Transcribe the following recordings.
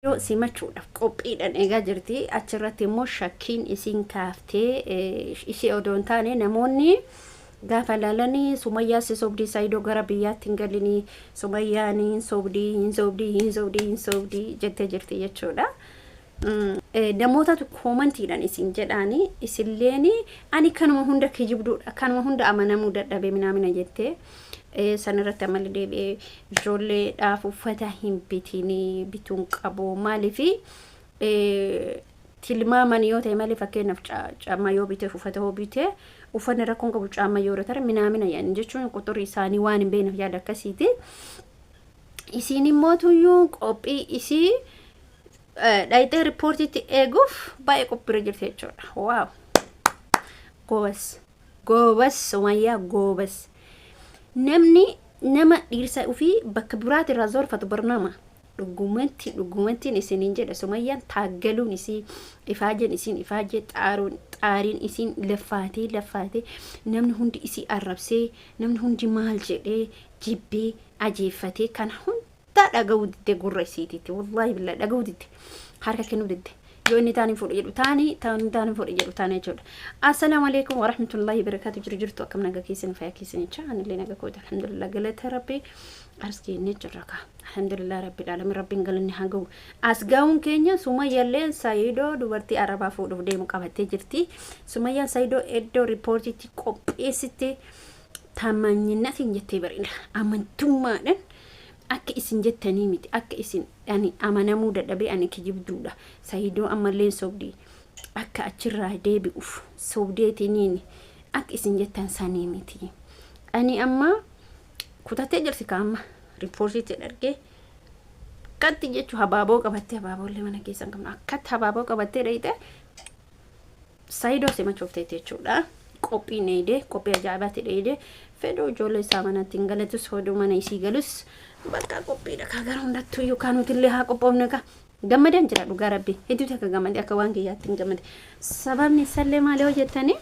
Yoo simachuudhaaf qophiidhaan eegaa jirti. Achirratti immoo shakkiin isiin kaaftee ishee odoo hin taane namoonni gaafa ilaalanii Sumayyaa si sobdii, Saayidoo gara biyyaatti hin galinii, Sumayyaan hin sobdii, hin sobdii, hin sobdii, hin sobdii jettee jirti jechuudha. Namootatu koomantiidhaan isin jedhaani isilleen ani kanuma hunda kijibduudha, kanuma hunda amanamuu dadhabe minaamina jettee sanirratti ammallee deebi'ee ijoolleedhaaf uffata hin bitinii, bituun qabu, maaliifi tilmaaman yoo ta'e malee, fakkeenyaaf caammaa yoo bite, uffata yoo bite, uffanni rakkoon qabu, caammaa yoo tare minaamina yaani jechuun quxurii isaanii waan hin beekneef yaada akkasiiti. Isiin immoo tuyyuu qophii isii dhayxee riippoortiitti eeguuf baay'ee qophiirra jirti jechuudha. Waaw! Goobas! Goobas Sumayyaa, goobas! Namni nama dhiirsa ofii bakka biraati irraa zorfatu barnama. Dhugumatti dhugumattiin isiniin jedha, Sumayyaan taaggaluun isii, ifaajeen isiin ifaajee, xaaruun xaariin isiin laffaatee laffaatee, namni hundi isii arrabsee, namni hundi maal jedhee jibbee ajeeffatee, kana hundaa dhaga'uu didde gurra isiitiitti, wallaahi billaahi dhaga'uu didde, harka kennuu didde. Yoo inni taanii fuudhe jedhu taanii, taanii taanii fuudhe jedhu taanii jechuudha. Assalaamu alaikum warahmatullahi wabarakatuh. Jiru jirtu, akkam naga keessan, fayyaa keessan jecha? Anillee naga koota, alhamdulillah, galata rabbi as geennee jirra kaa, alhamdulillah rabbil alamin, rabbiin galanni haa ga'u. As ga'uun keenya Sumayyalleen Sayidoo dubartii arabaa fuudhuuf deemu qabattee jirti. Sumayyaan Sayidoo iddoo riippoortiitti qopheessitte taammaanyinnatiin jettee bareeda amantummaadhaan akka isin jettanii miti, akka isin ani amanamuu dadhabee, ani kijibduudha, Sayidoo ammallee sobdii, akka achirraa deebi'uuf sobdeetiniin akka isin jettan sanii miti. Ani amma kutattee jirti ka amma riippoortiitti dhargee akkatti jechuu habaaboo qabattee, habaaboolee mana keessan qabnu, akkatti habaaboo qabattee dhayite Sayidoo simachuuf teette jechuudha. Qophiin dheeyde, qophii ajaa'ibaatti dheeyde. Fedhuu ijoollee isaa manatti hin galatus, hoduu mana isii galus bakka qophiidha. Kaa gara hundattuu iyyuu kaa nuti illee haa qophoofne kaa. Gammadaan jira dhugaa rabbi. Hedduu takka gammade, akka waan kiyyaatti hin gammade. Sababni isallee maali yoo jettanii,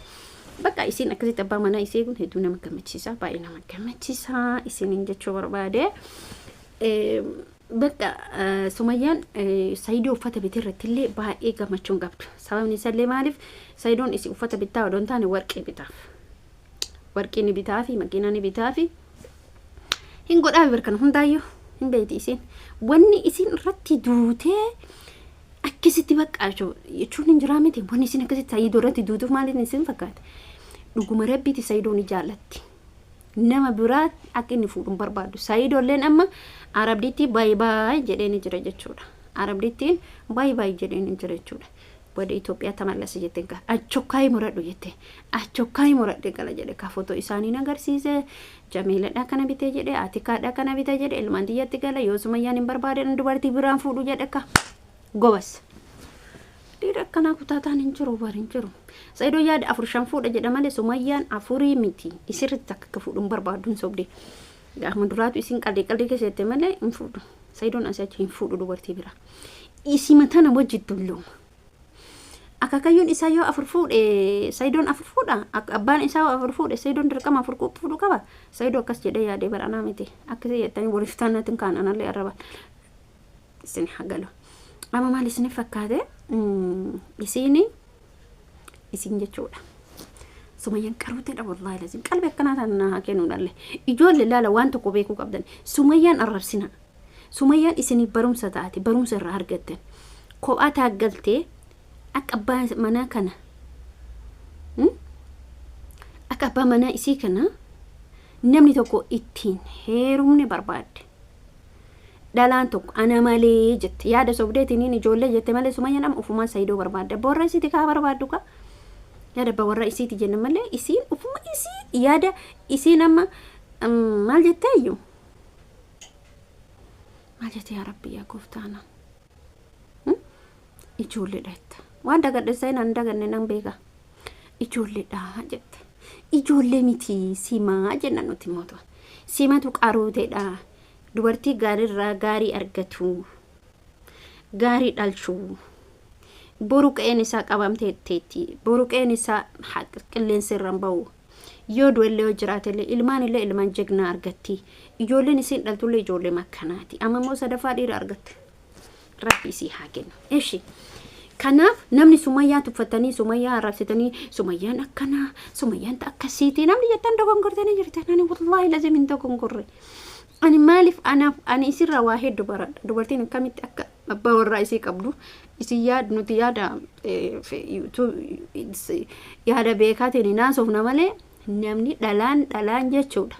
bakka isiin akkasitti abbaa manaa isii eeguun hedduu nama gammachiisa. Baay'ee nama gammachiisa isiniin jechuu barbaade. Bakka Sumayyaan Sayidoo uffata bitee irratti illee baay'ee gammachuu hin qabdu. Sababni isallee maaliif, Sayidoon isi uffata bittaa odoo hin taane warqee bitaaf. Warqii ni bitaafi, makiinaa ni bitaafi. Hin godhaafi barkan hundaayyuu hin beekti isiin. Wanni isiin irratti duutee akkasitti bakka jechuun hin jiraa miti. Wanni isiin akkasitti Sayidoo irratti duutuuf maaliif isin fakkaata? Dhuguma rabbiiti Sayidoo ni jaallatti. Nama biraa akka inni fuudhu hin barbaaddu. Sayidoolleen amma Arabdiitti baay baay jedhee ni jira jechuudha. Arabdiittiin baay baay jedhee ni jira jechuudha. Wada Itoophiyaa tamallase jetteen kaa achokkaayii muradhu jette, achokkaayii muradhe gala jedhe kaa. Footoo isaanii agarsiise, Jamiiladhaa kana bitee jedhe, Atikaadhaa kana bitee jedhe, ilmaan tiyyatti gala, yoo Sumayyaan hin barbaadan dubartii biraan fuudhu jedhe kaa. Gobas. Dhiira akkanaa kutaataan hin jiru bar, hin jiru. Saidoo yaada afur shan fuudha jedha malee Sumayyaan afurii miti. Isirritti akka akka fuudhu hin barbaaddu, hin sobde. Gaafuma duraatu isin qalbii qalbii keessa jette malee hin fuudhu. Saidoon asii achi hin fuudhu dubartii biraa. Isima tana wajji dullooma. Akaakayyuun isaa yoo afur fuudhe Saidoon afur fuudha. Abbaan isaa yoo afur fuudhe Saidoon dirqama afur fuudhu qaba. Saidoo akkas jedhee yaadee bara anaa miti. Akkasii jettanii waliif taanaatiin kaan anallee arraba. Isin haa galu. Amma maal isin fakkaate isiini isin jechuudha. Sumayyaan qaruuteedha, wallaahi lazim, qalbii akkanaa tana haa kennuu dhalle. Ijoollee laala, waan tokko beekuu qabdan. Sumayyaan arrabsina. Sumayyaan isiniif barumsa taate, barumsa irraa argattan. Kophaa taaggaltee akka abbaa manaa kana, akka abbaa manaa isii kana namni tokko ittiin heerumne barbaadde. Dhalaan tokko ana malee jette yaada sobdeetiniin ijoollee jette malee Sumayyaan amma ufumaa Sayidoo barbaadde. Abbaa warra isiiti kaa barbaaddu kaa, yaada abbaa warra isiiti jenna malee isiin ufuma isii yaada isiin amma maal jettee iyyuu maal jette? Yaa rabbi, yaa gooftaana, ijoolleedha jette. Waan dagadhe seenaan daganne nan beeka, ijoolleedha jette. Ijoollee miti, simaa jenna nuti mootu, simatu qaruuteedha. Dubartii gaariirraa gaarii argatu, gaarii dhalchuu, boru qe'een isaa qabamtee teetti, boru qe'een isaa qilleensa irraan ba'u, yoo du'ellee yoo jiraatellee ilmaan illee ilmaan jegnaa argatti. Ijoolleen isiin dhaltullee ijoollee makkanaati. Amma immoo sadaffaa dhiira argatte. Rabbi isii haa kennu. Eshi. Kanaaf namni Sumayyaa tuffatanii, Sumayyaa arrabsitanii, Sumayyaan akkanaa, Sumayyaan akkasiiti namni jettan dogongortanii jirtan. Ani wallaahi lazim hin dogongorre. Ani maaliif anaaf ani isirraa waa hedduu baradha. Dubartiin akkamitti akka abbaa warraa isii qabdu isin yaad nuti yaada yaada beekaatiin hin haasofna malee namni dhalaan dhalaan jechuudha.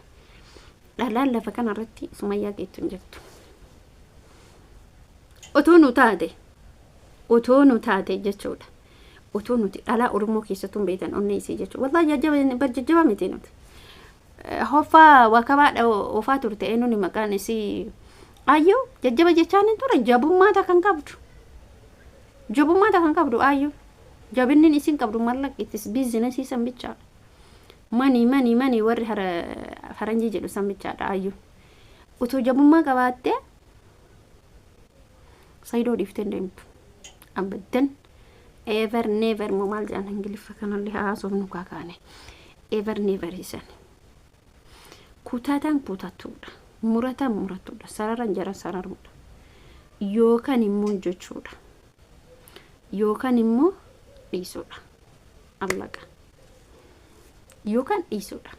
Dhalaan lafa kanarratti Sumayyaa geettu hin jirtu. Otoo nu taate, otoo nu taate jechuudha. Otoo nuti dhalaa Oromoo keessattuu hin beektan onnee isii jechuudha. Wallaahi jajjaba jajjaba miti nuti. Hoffaa wakabaadha ofaa turte, eenyuun maqaan isii, Ayyuu jajjaba jechaan hin ture. Jabummaa kan qabdu. Jabummaa kan qabdu ayyuu. Jabinni isin qabdu mallaqa ittis business san bichaadha. Money, money, money warri faranjii jedhu san bichaadha ayyuu. Otoo jabummaa qabaattee Saayidoo dhiiftee hin deemtu. Abaddan, ever never moo maal jedhan, Ingiliffa kanallee haasofnu kaakaane. Ever never isan. Kutataan kutattuudha. Murataan murattuudha. Sararan jara sararuudha. Yookaan immoo jechuudha. Yookaan immoo dhiisuudha. Allaqa. Yookaan dhiisuudha.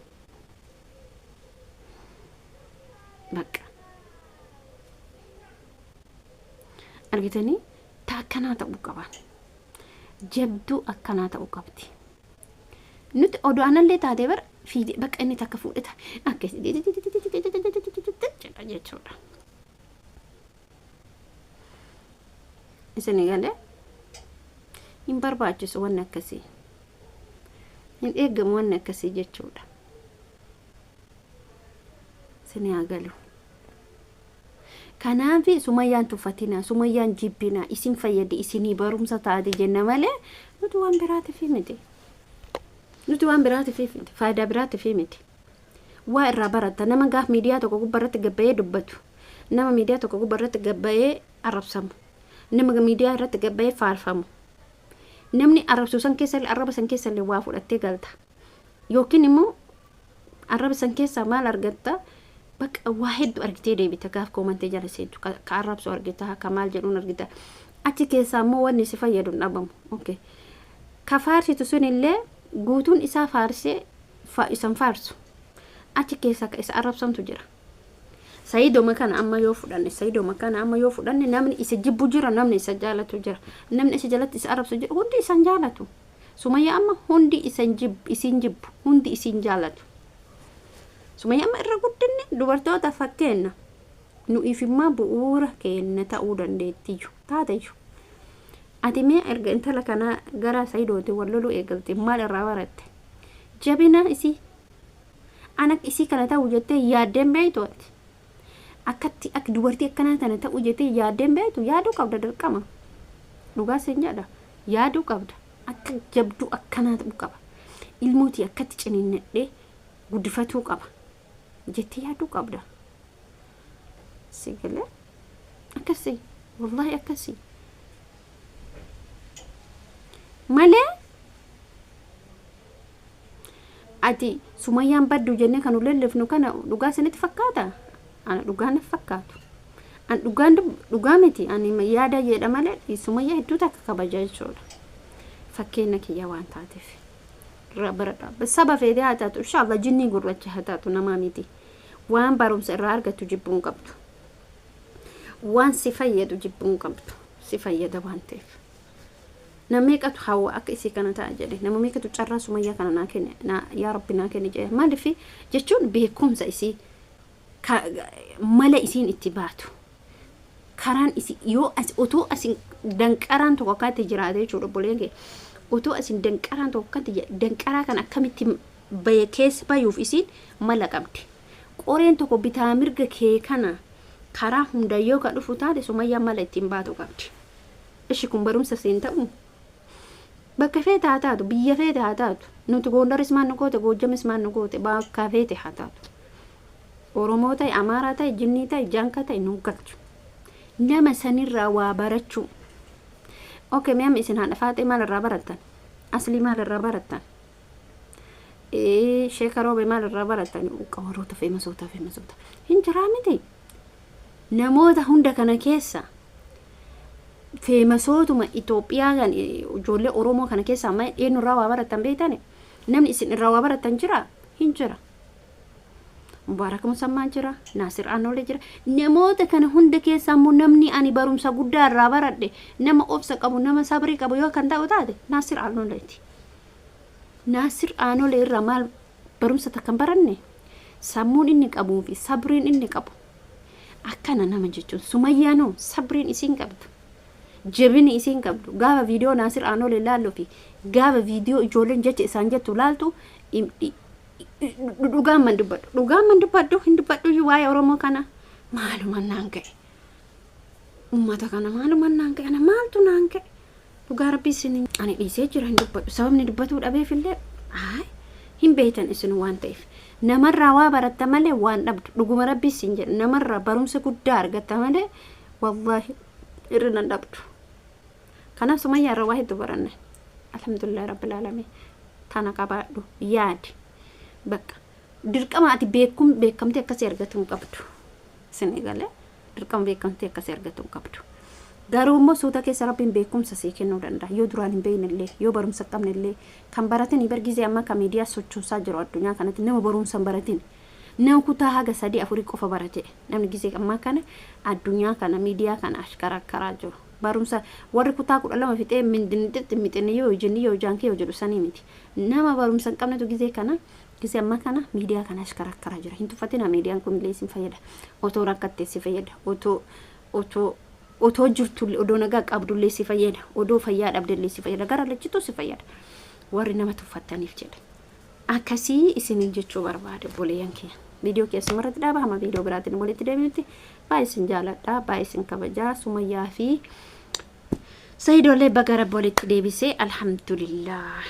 Bakka. Argitanii, ta akkanaa ta'uu qaban. Jabduu akkanaa ta'uu qabdi. Nuti odoo anallee taatee bara fiigee bakka inni takka fuudheta akkas jedha jechuudha. Isin galee hin barbaachisu wanni akkasii. Hin eeggamu wanni akkasii jechuudha. Isin haa galu. Kanaaf Sumayyaan tuffatina, Sumayyaan jibbina, isin fayyadi, isinii barumsa taate jenna malee nuti waan biraatiif miti. Nuti waan biraatiif miti, faayidaa biraatiif miti. Waa irraa baratta. Nama gaaf miidiyaa tokko gubbaarratti gabbayee dubbatu, nama miidiyaa tokko gubbaarratti gabbayee arrabsamu, nama miidiyaa irratti gabbayee faarfamu. Namni arrabsu san keessallee, arraba san keessallee waa fudhattee galta. Yookiin immoo arraba san keessaa maal argatta? Bakka waa hedduu argitee deebita. Gaaf comment jala seentu ka arrabsu argita, ka maal jedhuun argita. Achi keessaa immoo wanni si fayyadu hin dhabamu. Okay. Ka faarsitu sun illee guutuun isaa faarsee isan faarsu. Achi keessaa ka isa arrabsantu jira. Sayidoma kana amma yoo fudhanne, sayidoma kana amma yoo fudhanne, namni isa jibbu jira, namni isa jaalatu jira, namni isa jalatti isa arrabsu jira, hundi isan jaalatu. Sumayya amma hundi isan jibbu, isin jibbu, hundi isin jaalatu. Sumayya amma irra guddinne dubartoota fakkeenna. Nu ifimmaa bu'uura keenya ta'uu dandeettiyyu taateyyuu. Ati mee erga intala kana gara Sayidooti wal loluu eegalte maal irraa baratte? Jabina isii. Ana isii kana ta'u jettee yaaddeen beektu ati? Akkatti akka dubartii akkanaa tana ta'u jettee yaaddeen beektu? Yaaduu qabda dirqama. Dhugaa siin jedha. Yaaduu qabda. Akka jabduu akkanaa ta'uu qaba. Ilmootii akkatti ciniinnadhee guddifatuu qaba jettee yaaduu qabda. Si galee? Akkasii. Wallaahi akkasii. Malee ati Sumayyaan baddu jennee kan nu lellifnu kana dhugaa isinitti fakkaata? Ana dhugaa naf fakkaatu. An dhugaan dhugaa miti, ani yaada jedha malee Sumayyaa hedduu takka kabaja jechuudha. Fakkeenya kiyya waan taateef. Irraa baradha. Saba feetee haa taatu, inshallah jinnii gurraacha haa taatu, namaa miti. Waan barumsa irraa argattu jibbuu hin qabdu. Waan si fayyadu jibbuu hin qabdu. Si fayyada waan ta'eef. Nama meeqatu hawwa akka isii kana ta'a jedhe? Nama meeqatu carraa Sumayyaa kana naa kenne, naa yaa Rabbi naa kenne jedhe? Maaliif jechuun, beekumsa isii, mala isiin itti baatu, karaan isii yoo as otoo asin danqaraan tokko akkatti jiraate jechuudha, obboleen kee, otoo asin danqaraan tokko akkatti danqaraa kana akkamitti baye keessa bayuuf isiin mala qabdi. Qoreen tokko bitaa mirga kee kana karaa hunda yoo ka dhufu taate, Sumayyaan mala ittiin baatu qabdi. Ishi kun barumsa siin ta'u? Bakka feete haa taatu, biyya feete haa taatu. Nuti Gondaris maal nu goote, Goojjamis maal nu goote, bakka feete haa taatu. Oromoo ta'e, Amaaraa ta'e, Jinnii ta'e, Jaanka ta'e nu galchu. Nama sanirraa waa barachuu. Okay, mee amma isin haadha faaxee maal irraa barattan? Aslii maal irraa barattan? Sheeka Roobee maal irraa barattan? Warroota famousoota famousoota. Hin jiraa miti. Namoota hunda kana keessa Feemasootuma Itoophiyaa kan ijoollee Oromoo kana keessaa amma eenyu irraa waa barattan beektani? Namni isin irraa waa barattan jira? Hin jira. Mubaarak Musammaa jira, Naasir Aanoolee jira. Namoota kana hunda keessaa immoo namni ani barumsa guddaa irraa baradhe, nama obsa qabu, nama sabrii qabu yoo kan ta'u taate Naasir Aanooleeti. Naasir Aanolee irraa maal barumsa takka hin baranne? Sammuun inni qabuu fi sabriin inni qabu akkana nama jechuun. Sumayyaanoo sabriin isiin qabdu, jabini isiin qabdu, gaafa viidiyoo Naasir Aanolee laallu fi gaafa viidiyoo ijoolleen jecha isaan jettu laaltu, dhugaan man dubbadhu, dhugaan man dubbadhu, hin dubbadhu iyyuu. Waa'ee Oromoo kana maaluma naan ga'e? Ummata kana maaluma naan ga'e? Ana maaltu naan ga'e? Dhugaa Rabbii isin ani dhiisee jira, hin dubbadhu. Sababni dubbatuu dhabeef illee ayi hin beektan isin waan ta'eef. Namarraa waa baratta malee waan dhabdu, dhuguma Rabbii isin jedha, namarraa barumsa guddaa argatta malee wallaahi hir'ina hin dhabdu. Kanaaf Sumayyaa irraa waa hedduu baranne, alhamdulillahi rabbil aalamiin. Tana qabaadhu, yaadi. Bakka dirqama ati beekum beekamtii akkasii argatuu hin qabdu. Isin eegalee dirqama beekamtii akkasii argatuu hin qabdu. Garuu immoo suuta keessa Rabbiin beekumsa sii kennuu danda'a. Yoo duraan hin beekne illee, yoo barumsa hin qabne illee, kan baratin bar gizee ammaa kan miidiyaa sochoosaa jiru addunyaa kanatti nama barumsa hin baratin. Nama kutaa haga sadii afurii qofa barate. Namni gizee ammaa kana addunyaa kana miidiyaa kana ashkarakkaraa jiru. Barumsa warri kutaa 12 fixee mindinixixi mixiniyyoo jinniyyoo jaankiyoo jedhu sanii miti. Nama barumsa hin qabnetu gizee kana, gizee ammaa kana miidiyaa kana ashkarakkaraa jira. Hin tuffatina, miidiyaan kun illee isin fayyada. Otoo rakkattee si fayyada. Otoo jirtullee, odoo nagaa qabdullee si fayyada. Odoo fayyaa dhabdellee si fayyada. Gara lachituu si fayyada. Warri nama tuffattaniif jedha. Akkasii isiniin jechuu barbaade, obboleeyyan kiyya. Viidiyoo keessumarratti dhaaba, hamma viidiyoo biraatiin walitti deebinutti baay'ee isin jaaladha, baay'ee isin kabajaa. Sumayyaa fi Sayidoollee baga Rabbi walitti deebisee, alhamdulillah.